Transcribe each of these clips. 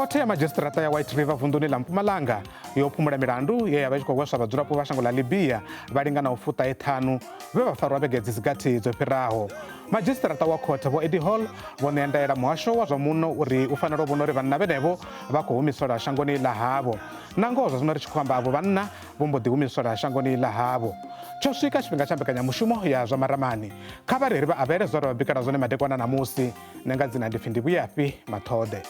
Khothe ya madzhisiṱiraṱa ya White River vunḓuni ḽa Mpumalanga yo phumula milandu ye ya vha i tshi khou hweswa vhadzulapo vha shango ḽa Libya vha linganaho fuṱahe-ṱhanu vhe vha farwa vhege dzi si gathi dzo fhiraho. Madzhisiṱiraṱa wa khothe Vho Eddie Hall vho ṋea ndaela muhasho wa zwa muno uri u fanela u vhona uri vhanna vhenevho vha khou humiselwa shangoni ḽa havho. Na ngoho zwa zwino ri tshi khou amba avho vhanna vho mbo ḓi humiselwa shangoni ḽa havho. Tsho swika tshifhinga tsha mbekanyamushumo ya zwa maramani. Kha vha ri ri vha avhele zwe ra vha bikela zwone madekwana ṋamusi. Nṋe nga dzina ndi pfi ndi Vhuyafhi Maṱhoḓe.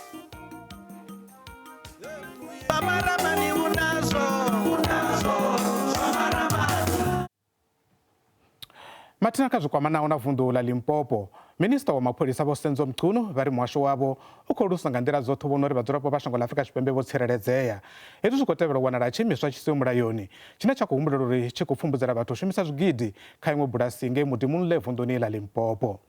Mathina kha zwi kwamanaho na vunḓu ḽa Limpopo, Minisiṱa wa Mapholisa Vho Senzo Mchunu vha ri muhasho wavho u khou lusa nga nḓila dzoṱhe u vhona uri vhadzulapo vha shango ḽa Afrika Tshipembe vho tsireledzea. Hezwi zwi khou tevhela u wanala ha tshiimiswa tshi siho mulayoni tshine tsha khou humbulelwa uri tshi khou pfumbudzela vhathu u shumisa zwigidi kha iṅwe bulasi ngei Mudimunle vunḓuni ḽa Limpopo.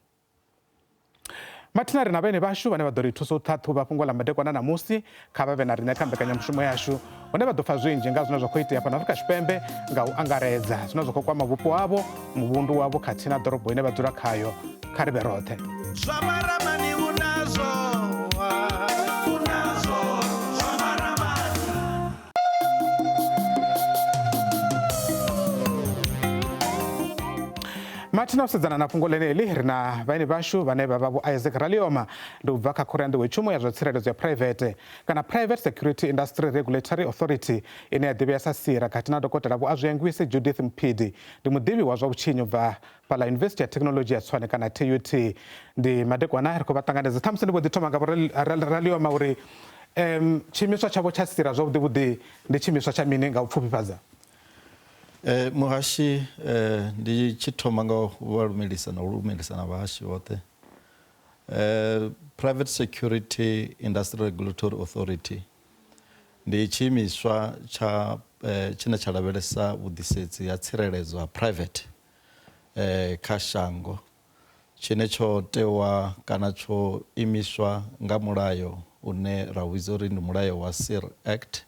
Mathina ri na vhaeni vhashu vhane vha ḓo ri thusa u ṱhaṱhuvha fhungo ḽa madekwana ṋamusi. Kha vha vhe na riṋe kha mbekanyamushumo yashu hune vha ḓo pfa zwinzhi nga zwine zwa khou itea fhano Afrika Tshipembe nga u angaredza zwine zwa khou kwama vhupo havho, muvhundu wavho khathihi na ḓorobo ine vha dzula khayo. Kha ri vhe roṱhe. Zwa maramani u nazwo, u nazwo zwa maramani. Mathina u sedzana na fhungo ḽeneḽi ri na vhaeni vhashu vhane vha vha Vho Isaac Ralioma ndi u bva kha Khoro ya Nḓowetshumo ya zwa Tsireledzo ya Phuraivethe kana Private Security Industry Regulatory Authority ine ya ḓivhea sa SIRA khathihi na Dokotela Vho Azwiangwisi Judith Mphidi ndi muḓivhi wa zwa vhutshinyi u bva fhaḽa Yunivesithi ya Thekhinoḽodzhi ya Tshwane kana TUT. Ndi madekwana ri khou vha ṱanganedza ṱhamusi ndi vho ḓi thoma nga Vho Ralioma uri tshiimiswa tshavho tsha SIRA zwavhuḓi vhuḓi ndi tshiimiswa tsha mini nga u pfufhifhadza? Muhashi ndi tshi thoma nga u vha lumelisa na u lumelisa na vhahashi vhoṱhe. Private Security Industry Regulatory Authority ndi tshiimiswa tsha tshine tsha lavhelesa vhuḓisedzi ha tsireledzo ha private kha shango tshine tsho tewa kana tsho imiswa nga mulayo une ra u vhidza uri ndi mulayo wa SIR Act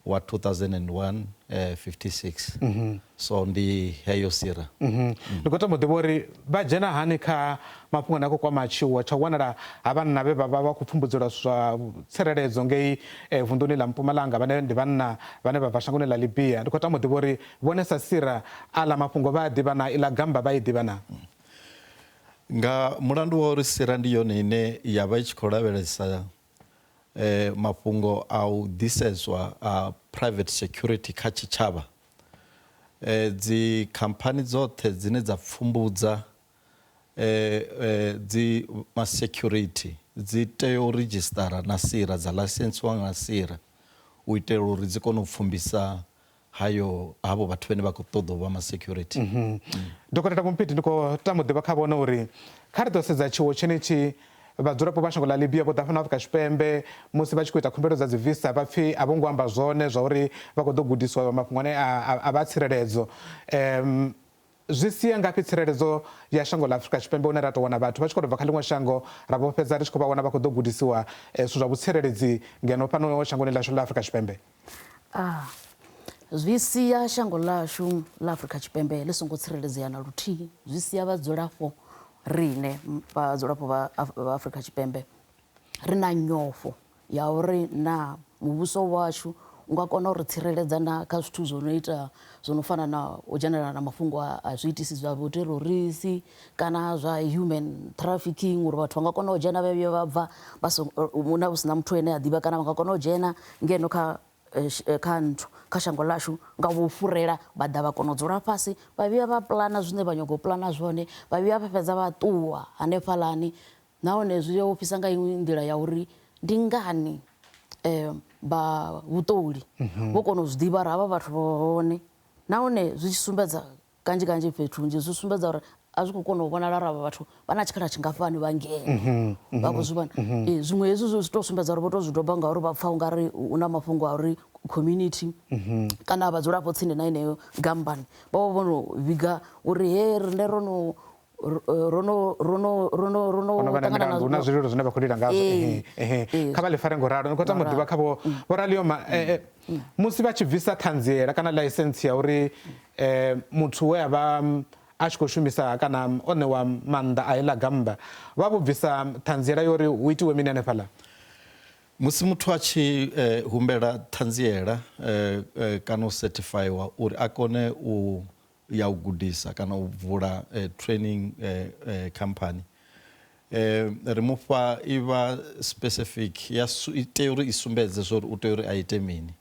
wa 2001 56 so ndi heyo sira. Ndi khou tama u ḓivha uri vha dzhena hani kha mafhungo ane a khou kwama tshiwo tsha u wanala ha vhanna vhe vha vha vha khou pfumbudzelwa zwa tsireledzo ngei vunḓuni ḽa Mpumalanga vhane ndi vhanna vhane vha bva shangoni ḽa Libya. Ndi khou tama u ḓivha uri vhone sa sira aḽa mafhungo vha a ḓivha naa, iḽa gamba vha i ḓivha naa? Nga mulandu wa uri sira ndi yone ine ya vha i tshi khou lavhelesa mafhungo a u ḓisedzwa a private security kha tshitshavha, dzi khamphani dzoṱhe dzine dza pfumbudza dzi ma security dzi tea u ridzhisiṱara na SIRA, dza ḽaisentsiwa nga SIRA u itela uri dzi kone u pfumbisa hayo havho vhathu vhane vha khou ṱoḓa u vha ma security. Dokotela Vho Mpiti, ndi khou tama u ḓivha kha vhone uri kha ri ḓo sedza tshiwo tshenetshi, vhadzulapo vha shango ḽa Libya vho ḓa fhano Afrika Tshipembe musi vha tshi khou ita khumbelo dza dzi visa vha pfi a vho ngo amba zwone zwa uri vha khou ḓo gudiswa mafhungo ane a vha a tsireledzo. Zwi sia ngafhi tsireledzo ya shango ḽa Afrika Tshipembe hune ra tou wana vhathu vha tshi khou tou bva kha ḽiṅwe shango ra vho fhedza ri tshi khou vha wana vha khou ḓo gudisiwa zwithu zwa vhutsireledzi ngeno fhano shangoni ḽashu ḽa Afrika Tshipembe? A. Zwi sia shango ḽashu ḽa Afrika Tshipembe ḽi songo tsireledzea na luthihi. Zwi sia vhadzulapo riṋe vhadzulapo vha Afrika Tshipembe ri na nyofho ya uri naa muvhuso washu u nga kona u ri tsireledza na kha zwithu zwo no ita zwo no fana na u dzhenelela na mafhungo a zwiitisi zwa vhuterorisi kana zwa human trafficking uri vhathu vha nga kona u dzhena vha vhuya vha bva vha so na hu si na muthu ane a ḓivha kana vha nga kona u dzhena ngeno kha kha nthu kha shango ḽashu nga vho fhurela vha ḓa vha kona u dzula fhasi vha vhuya vha puḽana zwine vha nyaga u puḽana zwone vha vhuya vha fhedza vha ṱuwa hanefhaḽani. Nahone zwi a ofhisa nga iṅwe nḓila ya uri ndi ngani vha vhuṱoli vho kona u zwi ḓivha uri havha vhathu vha hone nahone zwi tshi sumbedza kanzhi kanzhi fhethu hunzhi zwi sumbedza uri a zwi khou kona u vhonala uri avha vhathu vha na tshikhala tshingafhani vha ngeno vha khou zwi vhona. Ee zwiṅwe hezwi zwi tou sumbedza uri vho tou zwi doba ngauri vha pfha u nga ri hu na mafhungo a uri community kana vhadzulapo tsini na yeneyo gammbani vha vha vho no vhiga uri he riṋe ro no ro no ro no ro no ro no Ho no vha na ṱangana milandu hu na zwililo zwine vha khou lila ngazwo Ee, ehe ee. kha vha ḽi fare ngo ralo ni khou tama u ḓivha kha vho vho Ralioma musi vha tshi bvisa ṱhanziela kana ḽaisentsi ya uri muthu we a vha a tshi khou shumisa kana o ṋewa maanḓa a iḽa gammba vha vho bvisa ṱhanziela ya uri hu itiwe mini hanefhaḽa? Musi muthu a tshi humbela ṱhanziela kana u sethifaiwa uri a kone u ya u gudisa kana u vula training company, ri mufha i vha specific ya i tea uri i sumbedze zwa uri u tea uri a ite mini.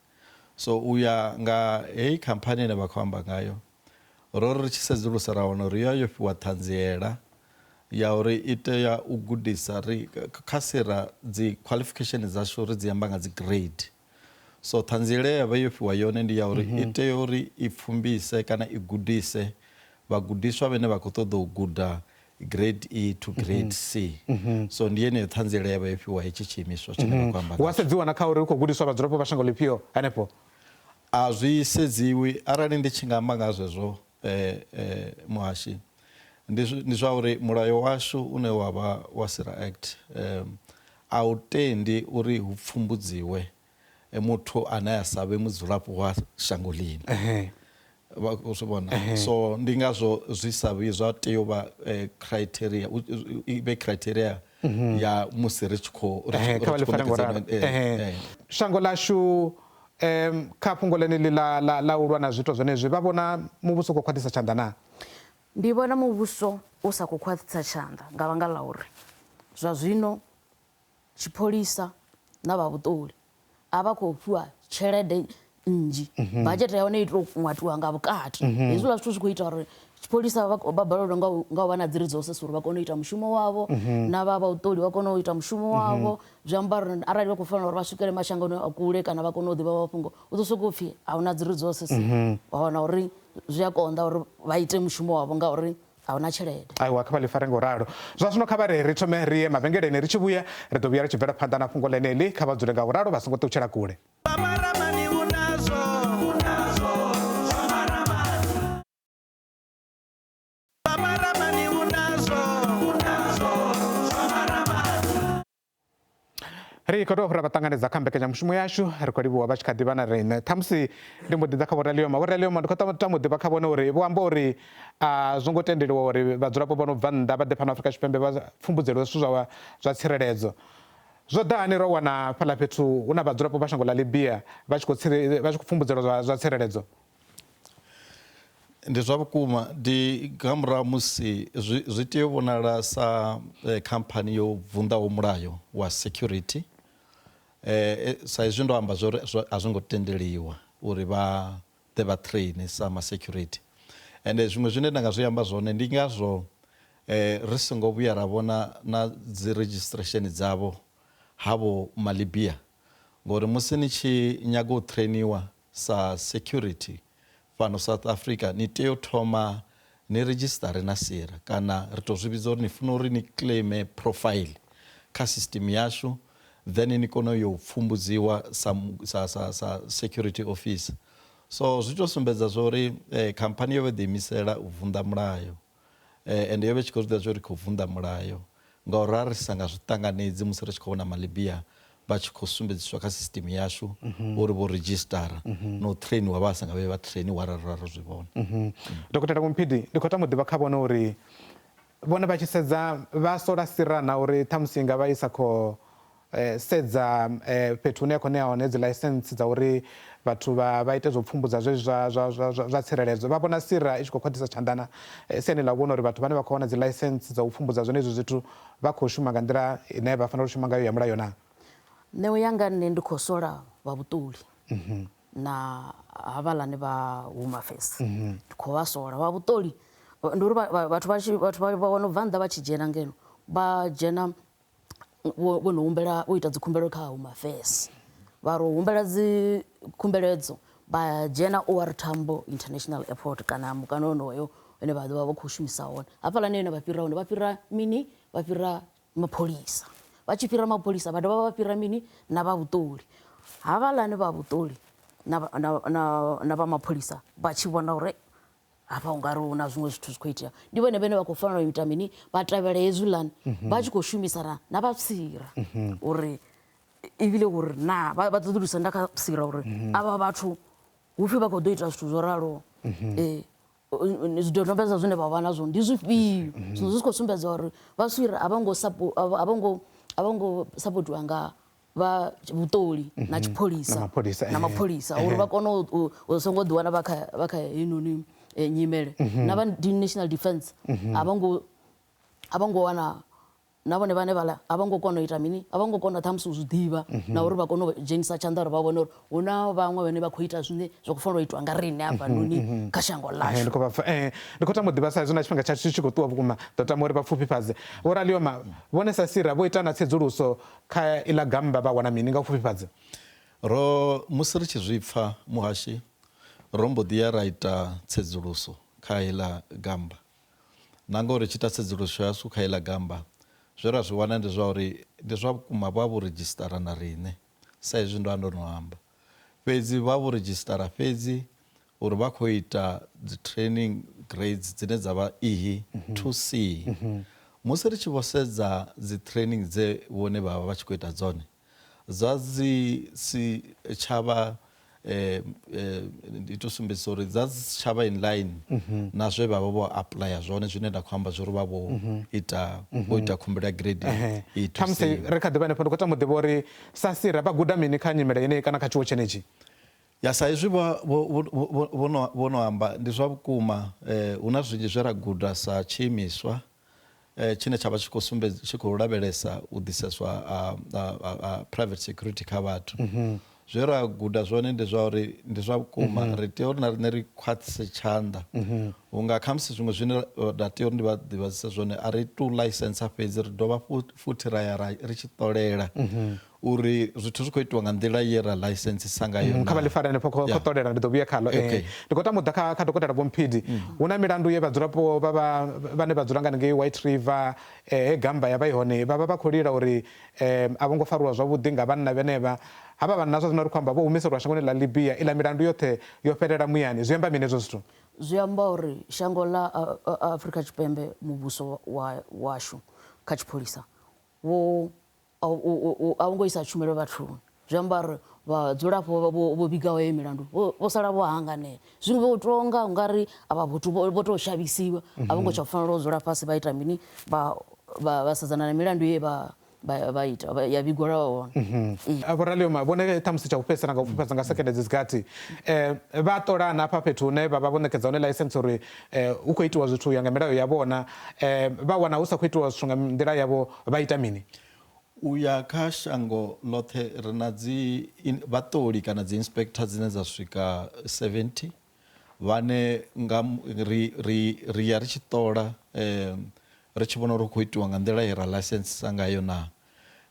So u ya nga heyi khamphani ine vha khou amba ngayo, ro ri tshi sedzulusa ra wana uri yo yo fhiwa ṱhanziela ya uri i tea u gudisa ri kha sira dzi qualification dzashu ri dzi amba nga dzi grade. So ṱhanziela ye ya vha yo fhiwa yone ndi ya uri i tea uri i pfumbise kana i gudise vhagudiswa vhane vha khou ṱoḓa u guda grade E to grade C. So ndi yeneyo ṱhanziela ya vha yo fhiwa hetshi tshiimiswa tshine vha khou amba Hu a ngatsho. sedziwa na kha uri hu khou gudiswa vhadzulapo vha shango ḽifhio hanefho? A zwi sedziwi. Arali ndi tshi nga amba nga zwezwo muhashi, ndi zwa uri mulayo washu une wa vha wa Sira Act a u tendi uri hu pfumbudziwe muthu ane a sa vhe mudzulapo wa shango ḽino. Vha khou zwi vhona? So ndi ngazwo zwi sa vhuyi zwa tea u vha criteria, i vhe criteria ya musi ri tshi khou kha vha ḽi fare ngo ralo. Shango ḽashu kha fhungo ḽeneḽi ḽa u lwa na zwiito zwenezwi, vha vhona muvhuso u khou khwaṱhisa tshanḓa naa? Ndi vhona muvhuso u sa khou khwaṱhisa tshanḓa nga vhanga ḽa uri zwa zwino tshipholisa na vha vhuṱoli a vha khou fhiwa tshelede nnzhi. Badzhete ya hone i tou ṅwatiwa nga vhukati. Hezwiḽa zwithu zwi khou ita uri tshipholisa vha balelwe nga u vha na dzi resources uri vha kone u ita mushumo wavho, na vha vhuṱoli vha kone u ita mushumo wavho. Zwi amba uri arali vha khou fanela uri vha swikele mashangoni a kule kana vha kone u ḓivha mafhungo, u ḓo sokou pfhi a hu na dzi resources. Wa wana uri zwi a konḓa uri vha ite mushumo wavho ngauri a hu na tshelede. Aiwa, kha vha ḽi fare ngo ralo. Zwa zwino kha vha ri ri thome ri ye mavhengeleni, ri tshi vhuya ri ḓo vhuya ri tshi bvela phanḓa na fhungo ḽeneḽi. Kha vha dzule nga u ralo, vha songo ṱutshela kule. Ri khou tou fhira vha ṱanganedza kha mbekanyamushumo yashu, ri khou livhuwa vha tshi kha ḓi vha na riṋe. Ṱhamusi ndi mbo ḓi ḓa kha Vho Ralioma. Vho Ralioma, ndi khou tama u ḓivha kha vhone uri vho amba uri a zwo ngo tendeliwa uri vhadzulapo vha no bva nnḓa vha ḓe fhano Afrika Tshipembe vha pfumbudzeliwe zwithu zwa tsireledzo. Zwo ḓa hani ro wana fhaḽa fhethu hu na vhadzulapo vha shango ḽa Libya vha tshi khou vha tshi khou pfumbudzelwa zwa tsireledzo? Ndi zwa vhukuma, ndi nga murahu musi zwi, zwi tea u vhonala sa khamphani yo bvunḓaho mulayo wa security sa izwi ndo amba zwori a zwo ngo tendeliwa uri vha ḓe vha train sa ma security. Ende zwiṅwe zwine nda nga zwi amba zwone ndi ngazwo ri songo vhuya ra vhona na dzi registration dzavho havho ma Libya, ngori musi ni tshi nyaga u trainiwa sa security fhano South Africa ni tea u thoma ni redzhisiṱare na SIRA, kana ri tou zwi vhidza uri ni funa uri ni claim profile kha system yashu, then ni kone u yo pfumbudziwa sa, sa, sa, sa security officer. So zwi tou sumbedza zwa uri khamphani yo vha ḓiimisela u vunḓa mulayo. Ende yo vha i tshi khou zwi ḓivha zwa uri i khou vunḓa mulayo, ngauri ra ri sa nga zwi ṱanganedzi musi ri tshi khou vhona Malibia vha tshi khou sumbedziswa kha sisiṱeme yashu uri vho redzhisiṱara na u trainiwa vha sa nga vhe vha trainiwa arali ra ro zwi vhona. Dokotela Vho Mphidi, ndi khou tama u ḓivha kha vhone uri vhone vha tshi sedza vha sola sira na uri ṱhamusi i nga vha i sa khou sedza fhethu hune ya khou ṋea hone dzi ḽaisentse dza uri vhathu vha vha ite zwo pfumbudza zwezwi zwa zwa zwa zwa zwa tsireledzo. Vha vhona sira i tshi khou khwaṱhisa tshanḓa na siani ḽa u vhona uri vhathu vhane vha khou wana dzi ḽaisentse dza u pfumbudza zwenezwi zwithu vha khou shuma nga nḓila ine vha fanela u shuma ngayo ya mulayo naa? Nṋe u ya nga nṋe ndi khou sola vha vhuṱoli na havhaḽani vha Home Affairs. Ndi khou vha sola vha vhuṱoli ndi uri vhathu vha tshi vhathu vha no bva nnḓa vha tshi dzhena ngeno vha dzhena vho no humbela u ita dzikhumbelo kha Home Affairs, vha ro humbela dzi khumbelo edzo vha dzhena OR Tambo International Airport kana mukano wonoyo une vha ḓovha vha khou shumisa hone. Hafhaḽani hune vha fhira hone vha fhira mini, vha fhira mapholisa, vha tshi fhira mapholisa vha dovha vha fhira mini na vha vhuṱoli. Havhaḽani vha vhuṱoli na vha mapholisa vha tshi vhona uri hafha u nga ri hu na zwiṅwe zwithu zwi khou itea, ndi vhone vhane vha khou fanela u ita mini, vha tevhela hezwiḽani vha tshi khou shumisana na vha PSIRA uri ivhile uri na vha ṱoḓulusa nda kha PSIRA uri avha vhathu hupfi vha khou ḓo ita zwithu zwo raloho, zwidodombedzwa zwine vha vha nazwo ndi zwifhio. Zwino zwi khou sumbedza uri vha PSIRA a vho ngo a vho ngo sapotiwa nga vha vhuṱoli na tshipholisa Na mapholisa, na ehe. mapholisa uri vha kone u songo ḓiwana vha kha heinoni nyimele. Na vha di national defense a vho ngo wana na vhone vhane vhala a vho ngo kona u ita mini, a vho ngo kona ṱhamusi u zwi ḓivha na uri vha kone u dzhenisa tshanḓa uri vha vhone uri hu na vhaṅwe vhane vha khou ita zwine zwa khou fanela u itwa nga riṋe hafhanoni kha shango ḽashu. Ndi khou vha pfa. Ndi khou tama u ḓivha sa izwi na tshifhinga tshashu tshi tshi khou ṱuwa vhukuma, ḓo tama uri vha pfufhifhadze. Vho Ralioma, vhone sa Sira vho ita na tsedzuluso kha iḽa gamba, vha wana mini nga u pfufhifhadza? Ro musi ri tshi zwi pfa, muhashi, ro mbo ḓi ya ra ita tsedzuluso kha iḽa gamba, na ngori tshi ita tsedzuluso yashu kha iḽa gamba, zwe ra zwi wana ndi zwa uri ndi zwa vhukuma vha vho redzhisitara na riṋe sa izwi ndo ando no amba, fhedzi vha vho redzhisitara fhedzi uri vha khou ita dzi training grades dzine dza vha E to C. Musi ri tshi vho sedza dzi training dze vhone vha vha vha tshi khou ita dzone, dza dzi si tshavha ndi to sumbedzisa uri dza dzi si tshavha in line na zwe vha vha vho applya zwone, zwine nda khou amba zwori vha vho ita vho ita khumbelo ya grade E to Khamusi C. ri kha ḓivha hanefho, ndi khou tama u ḓivha uri sa Sira vha guda mini kha nyimele yeneyi kana kha tshiwo tshenetshi? Ya, sa izwi vho no amba, ndi zwa vhukuma, hu na zwinzhi zwe ra guda sa tshiimiswa tshine tsha vha tshi khou sumbedza tshi khou lavhelesa u ḓiseswa ha private security kha vhathu. Zwe ra guda zwone ndi zwa uri ndi zwa vhukuma ri tea uri na riṋe ri khwaṱhise tshanḓa, hunga khamusi zwiṅwe zwine nda tea uri ndi vha ḓivhadzise zwone, a ri tu ḽaisensa fhedzi, ri dovha futhi ra ya ri tshi ṱolela uri zwithu zwi khou itiwa nga nḓila ye ra ḽaisensisa ngayo. Kha vha ḽi fare hanefho kho ṱolela, ndi ḓo vhuya khaḽo. Ndi khou tama u ḓa kha dokotela Vho Mphidi. Hu na milandu ye vhadzulapo vha vhane vha dzula nga hanengei White River, he gamba ya vha i hone, vha vha vha khou lila uri a vho ngo fariwa zwavhuḓi nga vhanna vhenevha. Havha vhanna zwa zwino ri khou amba vho humiselwa shangoni ḽa Libya. Iḽa milandu yoṱhe yo fhelela muyani, zwi amba mini hezwo zwithu? Zwi amba uri shango ḽa Afrika Tshipembe, muvhuso washu kha tshipholisa wo a u ngo isa tshumelo vhathuni. Zwi amba uri vhadzulapo vho vhigaho heyo milandu vho sala vho hanganea, zwiṅwe vho tonga ungari avha vhathu vho tou shavhisiwa, a vho ngo tsha fanela u dzula fhasi vha ita mini, vha sedzana na milandu ye vha ita ya vhigwa lwa hone. Vho Ralioma, vhone ṱhamusi tsha u fhedzisela nga u pfufhadza nga sekende dzi gathi, vha ṱolana hafha fhethu hune vha vha vho ṋekedza hone ḽaisense uri hu khou itiwa zwithu u ya nga milayo ya vhona, vha wana hu sa khou itiwa zwithu nga nḓila yavho, vha ita mini? U ya kha shango ḽoṱhe ri na dzi vhaṱoli kana dzi inspector dzine dza swika 70 vhane nga ri ya ri tshi ṱola, ri tshi vhona uri hu khou itiwa nga nḓila ye ra ḽaisensisa ngayo na.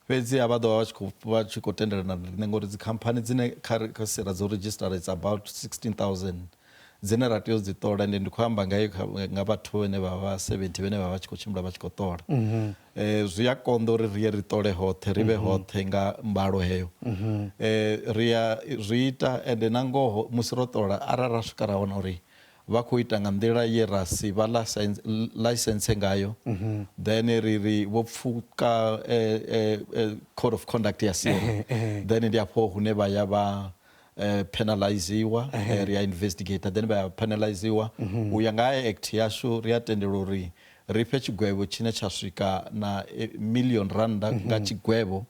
Fhedzi vha ḓo vha vha tshi khou tendelana na riṋe ngori dzikhamphani dzine kha Sira dzo redzhisitara, it's about 16,000 dzine ra tea u dzi ṱola, ende ndi khou amba nga vhathu vhane vha vha 70 vhane vha vha tshi khou tshimbila vha tshi khou ṱola. Zwi a konḓa uri ri ye ri ṱole hoṱhe, ri vhe hoṱhe nga mbalo heyo. Ri a zwi ita, ende na ngoho musi ro ṱola, arali ra swika ra wana uri vha khou ita nga nḓila ye ra si vha ḽaisense ngayo, then ri vho pfuka code of conduct ya Sira, then ndi afho hune vha ya vha penaliziwa. Ri a investigate, then vha ya penaliziwa u ya nga act yashu. Ri a tendelwa uri ri fhe tshigwevho tshine tsha swika na million randa nga tshigwevho,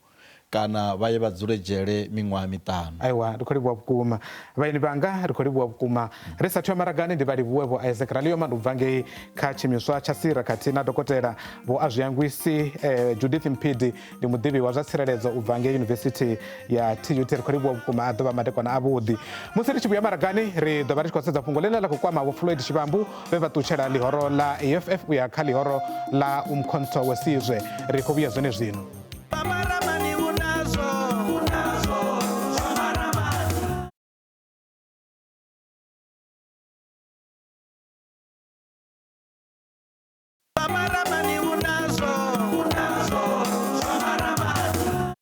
kana vha ye vha dzule dzhele miṅwaha 5. Aiwa, ndi khou livhuwa vhukuma vhaeni vhanga, ri khou livhuwa vhukuma. Ri sa thoma maragani, ndi vha livhuwe Vho Isaac Ralioma, ndi u bva ngei kha tshiimiswa tsha Sira, khathihi na dokotela Vho Azwiyangwisi Judith Mphidi, ndi muḓivhi wa zwa tsireledzo u bva ngei Yunivesithi ya TUT. Ri khou livhuwa vhukuma, a ḓo vha madekwana avhuḓi. Musi ri tshi vhuya maragani, ri ḓo vha ri tshi khou sedza fhungo ḽine ḽa khou kwama Vho Floyd Shivambu vhe vha ṱutshela ḽihoro ḽa EFF u ya kha ḽihoro ḽa Umkhonto weSizwe. Ri khou vhuya zwene zwino. Pamaramani unazwo, unazwo zwa maramani. Pamaramani unazwo, unazwo zwa maramani.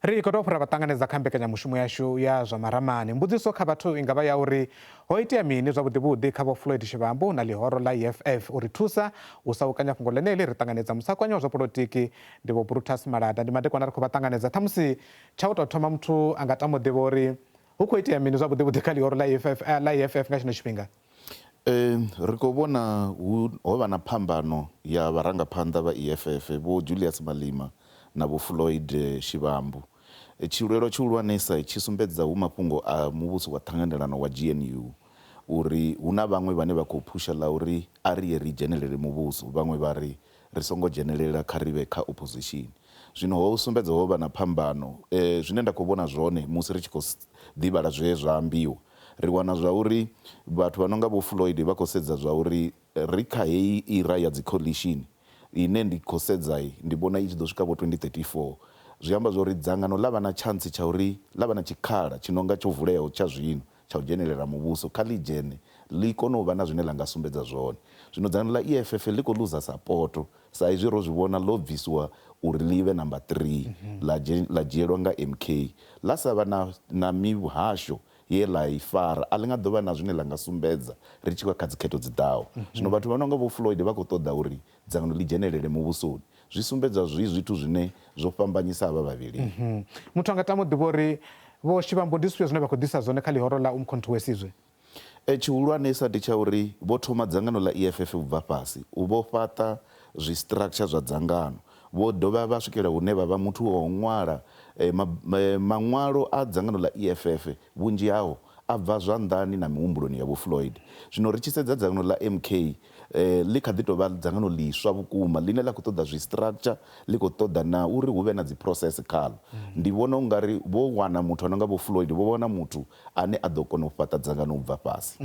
Ri khou tou fhira vha ṱanganedza kha mbekanyamushumo yashu ya zwa maramani. Mbudziso kha vhathu i nga vha ya uri ho itea mini zwavhuḓi vhuḓi kha Vho Floyd Shivambu na ḽihoro ḽa EFF? U ri thusa u saukanya fhungo ḽeneḽi, ri ṱanganedza musakanyi wa zwa polotiki, ndi Vho Brutus Malada. Ndi madekwana, ri khou vha ṱanganedza. Ṱhamusi tsha u tou thoma, muthu a nga tama u ḓivha uri hu khou itea mini zwavhuḓi vhuḓi kha ḽihoro ḽa EFF, ḽa EFF nga tshino tshifhinga? Ri khou vhona hu ho vha na phambano ya vharangaphanḓa vha EFF, Vho Julius Malema. na Vho Floyd Shivambu. Tshilwelwa tshihulwanesa tshi sumbedza hu mafhungo a muvhuso wa ṱhanganelano wa GNU uri hu na vhaṅwe vhane vha khou phusha ḽa uri a ri ye ri dzhenelele muvhuso, vhaṅwe vha ri ri songo dzhenelela kha ri vhe kha opposition. Zwino ho sumbedza ho vha na phambano. Zwine nda khou vhona zwone musi ri tshi khou ḓivhala zwe zwa ambiwa, ri wana zwa uri vhathu vha no nga Vho Floyd vha khou sedza zwa uri ri kha heyi era ya dzi coalition ine ndi khou sedza ndi vhona i tshi ḓo swika vho 2034. Zwi amba zwa uri dzangano ḽa vha na tshantsi tsha uri ḽa vha na tshikhala tshi no nga tsho vuleaho tsha zwino tsha u dzhenelela muvhuso, kha ḽi dzhene ḽi kone u vha na zwine ḽa nga sumbedza zwone. Zwino dzangano ḽa EFF ḽi khou luza sapoto sa izwi ro zwi vhona ḽo bvisiwa uri ḽi vhe number 3 ḽa dzhielwa nga MK, ḽa sa vha na mihasho ye ḽa i fara, a ḽi nga ḓo vha na zwine ḽa nga sumbedza ri tshi khou ya kha dzikhetho dzi ḓaho. Zwino vhathu vha no nga Vho Floyd vha khou ṱoḓa uri dzangano ḽi dzhenelele muvhusoni. Zwi sumbedza zwi zwithu zwine zwo fhambanyisa havha vhavhili. Muthu a nga tama u ḓivha uri Vho Shivambu ndi zwifhio zwine vha khou ḓisa zwone kha ḽihoro ḽa Umkhonto we Sizwe? Tshihulwanesa ndi tsha uri vho thoma dzangano ḽa EFF u bva fhasi, u vho fhaṱa zwi structure zwa dzangano. Vho dovha vha swikela hune vha vha muthu wa u ṅwala maṅwalo a dzangano ḽa EFF, vhunzhi hao a bva zwanḓani na mihumbuloni ya Vho Floyd. Zwino ri tshi sedza dzangano ḽa MK, ḽi kha ḓi tou vha dzangano ḽiswa vhukuma ḽine ḽa khou ṱoḓa zwi structure, ḽi khou ṱoḓa na uri hu vhe na dzi process khaḽo. Ndi vhona u nga ri vho wana muthu a no nga Vho Floyd, vho wana muthu ane a ḓo kona u fhaṱa dzangano u bva fhasi.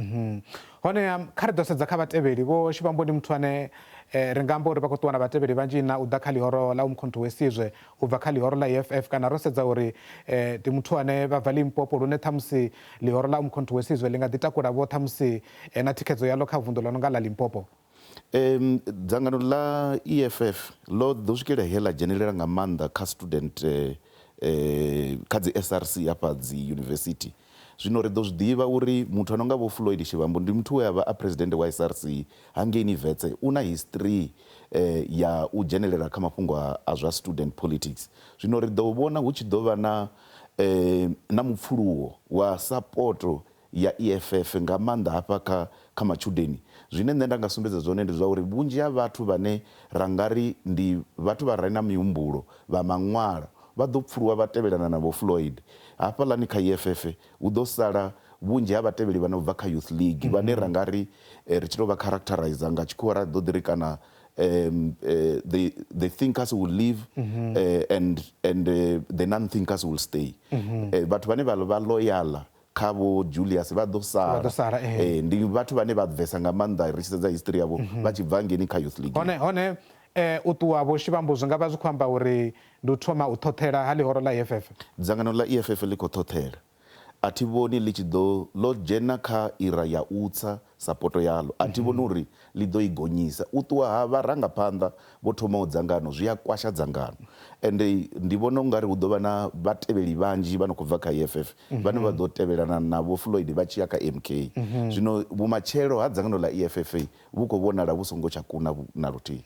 Honeha kha ri ḓo sedza kha vhatevheli. Vho Shivambu ndi muthu ane ri nga amba uri vha khou ṱuwa na vhatevheli vhanzhi na u ḓa kha ḽihoro ḽa Umkhonto we Sizwe u bva kha ḽihoro ḽa EFF, kana ro sedza uri ndi muthu ane vha bva Limpopo lune ṱhamusi ḽihoro ḽa Umkhonto we Sizwe ḽi nga ḓi takula vho ṱhamusi na thikhedzo yaḽo kha vunḓu ḽo no nga ḽa Limpopo. Dzangano ḽa EFF ḽo ḓo swikela he ḽa dzhenelela nga maanḓa kha student kha dzi SRC hafha dzi yunivesithi. Zwino ri ḓo zwi ḓivha uri muthu a no nga Vho Floyd Shivambu ndi muthu we a vha a president wa SRC hangeini Wits, u na history ya u dzhenelela kha mafhungo a zwa student politics. Zwino ri ḓo vhona hu tshi ḓo vha na na mupfuluwo wa sapoto ya EFF nga maanḓa hafha kha kha matshudeni. Zwine nṋe nda nga sumbedza zwone ndi zwa uri vhunzhi ha vhathu vhane ra nga ri ndi vhathu vha re na mihumbulo vha maṅwalo vha ḓo pfuluwa vha tevhelana na Vho Floyd. Hafhaḽani kha EFF hu ḓo sala vhunzhi ha vhatevheli vha no bva kha Youth League vhane ra nga ri ri tshi tou vha characterizer nga tshikhuwa ra ḓo ḓi ri kana the thinkers will leave and the non-thinkers will stay. Vhathu vhane vha vha loyal kha Vho Julius vha ḓo sala. Vha ḓo sala, ee. Ndi vhathu vhane vha bvesa nga maanḓa ri tshi sedza history yavho vha tshi bva hangeini kha Youth League. Hone hone u ṱuwa Vho Shivambu zwi nga vha zwi khou amba uri ndi u thoma u ṱhoṱhela ha ḽihoro ḽa EFF? Dzangano ḽa EFF ḽi khou ṱhoṱhela. A thi vhoni ḽi tshi ḓo, ḽo dzhena kha ira ya u tsa sapoto yaḽo. A thi vhoni uri ḽi ḓo i gonyisa. U ṱuwa ha vharangaphanḓa vho thomaho dzangano zwi a kwasha dzangano. Ende ndi vhona u nga ri hu ḓo vha na vhatevheli vhanzhi vha no khou bva kha EFF vhane vha ḓo tevhelana na Vho Floyd vha tshi ya kha MK. Zwino vhumatshelo ha dzangano ḽa EFF vhu khou vhonala vhu songo tsha kuna na luthihi.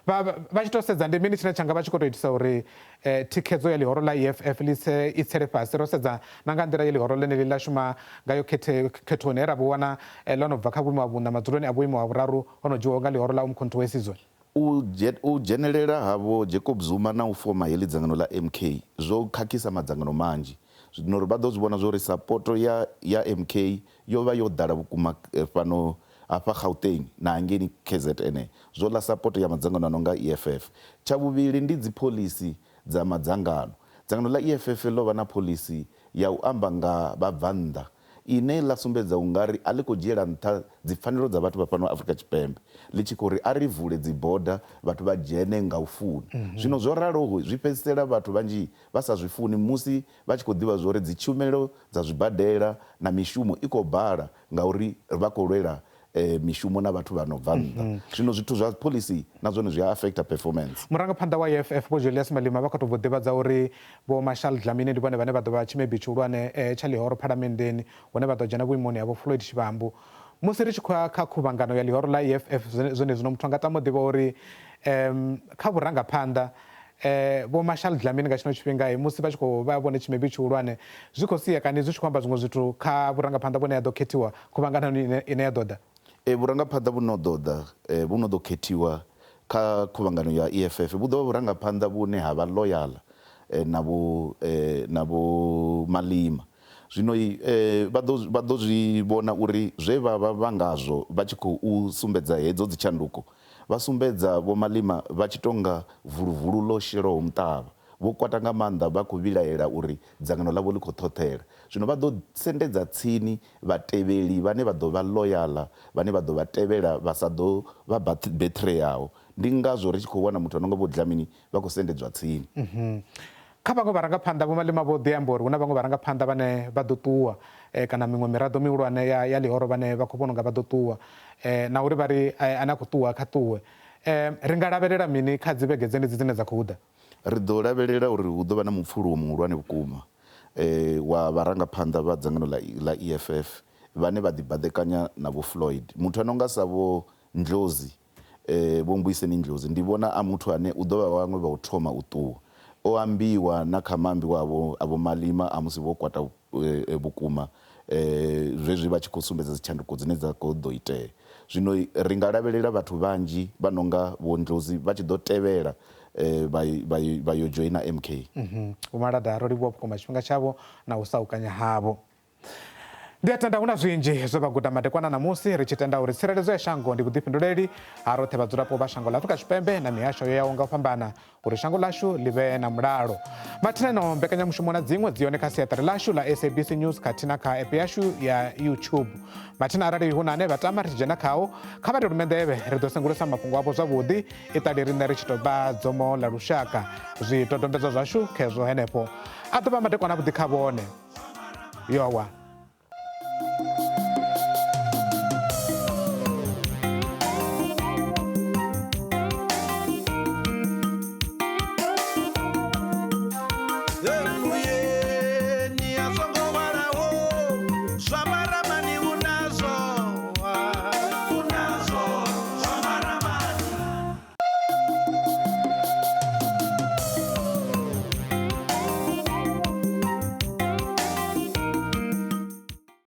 Vha tshi tou sedza ndi mini tshine tsha nga vha tshi khou tou itisa uri thikhedzo ya ḽihoro ḽa EFF ḽi tse i tsele fhasi? Ro sedza na nga nḓila ye ḽihoro ḽeneḽi ḽa shuma ngayo khethoni he ra vhu wana ḽo no bva kha vhuimo ha vhuṋa madzuloni a vhuimo ha vhuraru ho no dzhiwaho nga ḽihoro ḽa Umkhonto we Sizwe. U dzhenelela ha Vho Jacob Zuma na u foma heḽi dzangano ḽa MK zwo khakhisa madzangano manzhi. Zwino ri vha ḓo zwi vhona zwa uri sapoto ya ya MK yo vha yo ḓala vhukuma fhano hafha Gauteng na hangeini KZN. Zwo ḽa sapoto ya madzangano a no nga EFF. Tsha vhuvhili ndi dziphoḽisi dza madzangano. Dzangano ḽa EFF ḽo vha na phoḽisi ya u amba nga vhabvannḓa ine ḽa sumbedza u nga ri a ḽi khou dzhiela nṱha dzipfanelo dza vhathu vha fhano Afrika Tshipembe, ḽi tshi khou ri a ri vule dziboda vhathu vha dzhene nga u funa. Zwino zwo raloho zwi fhedzisela vhathu vhanzhi vha sa zwi funi musi vha tshi khou ḓivha zwa uri dzitshumelo dza zwibadela na mishumo i khou bala ngauri vha khou lwela mishumo na vhathu vha no bva nnḓa. Zwino zwithu zwa phoḽisi na zwone zwi a affecta performance. Murangaphanḓa wa EFF Vho Julius Malema vha khou tou bva u ḓivhadza uri Vho Marshall Dlamini ndi vhone vhane vha ḓo vha tshimebi tshihulwane tsha ḽihoro Phalamenndeni hune vha ḓo dzhena vhuimoni ha Vho Floyd Shivambu. Musi ri tshi khou ya kha khuvhangano ya ḽihoro ḽa EFF zwenezwino muthu a nga tama u ḓivha uri kha vhurangaphanḓa Vho Marshall Dlamini nga tshino tshifhinga musi vha tshi khou vha vhone tshimebi tshihulwane zwi khou sia kani zwi tshi khou amba zwiṅwe zwithu kha vhurangaphanḓa vhune ha ḓo khethiwa khuvhanganoni ine ya ḓo ḓa? Vhurangaphanḓa vhu no ḓo ḓa vhu no ḓo khethiwa kha khuvhangano ya EFF vhu ḓo vha vhurangaphanḓa vhune ha vha loyal na vho na vho Malima. Zwino vha ḓo vha ḓo zwi vhona uri zwe vha vha vha ngazwo vha tshi khou sumbedza hedzo dzitshanduko, vha sumbedza vho Malima vha tshi tonga vuluvulu ḽo shelaho muṱavha. Vho kwata nga maanḓa vha khou vhilaela uri dzangano ḽavho ḽi khou ṱhoṱhela. Zwino vha ḓo sendedza tsini vhatevheli vhane vha ḓo vha loyal, vhane vha ḓo vha tevhela vha sa ḓo vha betrayaho. Ndi ngazwo ri tshi khou wana muthu a no nga Vho Dlamini vha khou sendedzwa tsini. Kha vhaṅwe vharangaphanḓa, Vho Malema vho ḓi amba uri hu na vhaṅwe vharangaphanḓa vhane vha ḓo ṱuwa kana miṅwe miraḓo mihulwane ya, ya ḽihoro vhane vha khou vhona unga vha ḓo ṱuwa na uri vha ri ane a khou ṱuwa kha ṱuwe. Ri nga lavhelela mini kha dzi vhege dzenedzi dzine dza khou ḓa? Ri ḓo lavhelela uri hu ḓo vha na mupfuluwo muhulwane vhukuma wa vharangaphanḓa vha dzangano ḽa, ḽa EFF vhane vha ḓibaḓekanya na Vho Floyd. Muthu a no nga sa Vho Ndlozi, Vho Mbuyiseni Ndlozi, ndi vhona a muthu ane u ḓo vha vhaṅwe vha u thoma u ṱuwa. O ambiwa na kha maambiwa avho a Vho Malima a musi vho kwata vhukuma zwezwi vha tshi khou sumbedza dzitshanduko dzine dza khou ḓo itea. Zwino ri nga lavhelela vhathu vhanzhi vha no nga Vho Ndlozi vha tshi ḓo tevhela vha yo dzhoina MK. Vho Malada, ro livhuwa vhukuma tshifhinga tshavho na u saukanya havho. Ndi a tenda hu na zwinzhi zwe vha guda madekwana ṋamusi, ri tshi tenda uri tsireledzo ya shango ndi vhuḓifhinduleli ha roṱhe vhadzulapo vha shango ḽa Afrika Tshipembe na mihasho yo yaho nga u fhambana uri shango ḽashu ḽi vhe na mulalo. Mathina ino mbekanyamushumo na dziṅwe dzi hone kha siaṱari ḽashu ḽa SABC News khathihi na kha app yashu ya YouTube. Mathina arali hu na ane vha tama ri tshi dzhena khao, kha vha ri lume nḓevhe, ri ḓo sengulusa mafhungo avho zwavhuḓi, iṱali riṋe ri tshi tou vha dzomo ḽa lushaka. Zwidodombedzwa zwashu khezwo henefho. A ḓo vha madekwana avhuḓi kha vhone. Yowa.